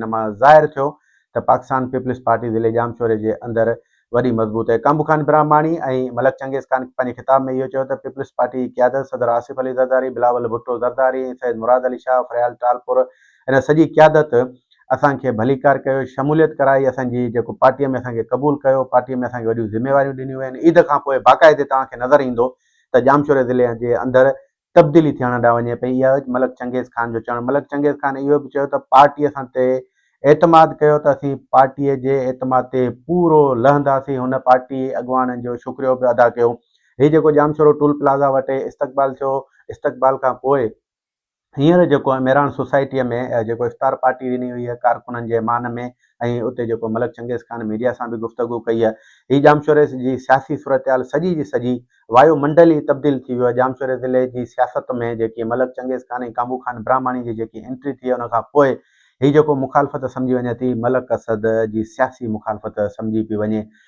ان مان ظاهر ٿيو ته پاڪستان پيپلز پارٽي ضلعي ڄامشوري جي اندر وڏي مضبوط آهي. ڪانڀو خان براهماڻي ۽ ملڪ چنگيز خان پنهنجي خطاب ۾ اهو چيو ته پيپلز پارٽي جي قيادت صدر آصف علي زرداري، بلاول ڀٽو زرداري ۽ سيد مراد علي شاهه، فريال ٽالپر ان سڄي قيادت اسان کي ڀليڪار ڪيو، شموليت ڪرائي، اسان جي جيڪو پارٽي ۾ اسان کي قبول ڪيو، پارٽي ۾ اسان کي وڏيون ذميواريون ڏنيون ويون آهن. عيد کان پوء باقاعدي توهان کي نظر ايندو ته ڄامشوري ضلعي جي اندر تبديلي ٿيڻ ڏانهن وڃي پئي اها ملڪ چنگيز خان جو چوڻ ملڪ چنگيز خان اهو به چيو ته پارٽي اسان تي اعتماد ڪيو ته اسين پارٽي جي اعتماد تي پورو لهنداسين هن پارٽي اڳواڻن جو شڪريو به ادا ڪيو هي جيڪو ڄامشورو ٽول پلازا وٽ استقبال ٿيو استقبال کان پوء هينئر جيڪو ميراڻ سوسائٽيء ۾ جيڪو افطار پارٽي ڏني وئي آهي ڪارڪنن جي مان ۾ ۽ اتي جيڪو ملڪ چنگيز خان ميڊيا سان به گفتگو ڪئي آهي. هي ڄامشوري جي سياسي صورتحال سڄي جي سڄي وايو منڊل ئي تبديل ٿي ويو آهي. ڄامشوري ضلعي جي سياست ۾ جيڪي ملڪ چنگيز خان ۽ ڪانڀو خان براهماڻي جي جيڪي انٽري ٿي ان کان پوء هي جيڪو مخالفت سمجهي وڃي ٿي ملڪ اسد جي سياسي مخالفت سمجهي پئي وڃي.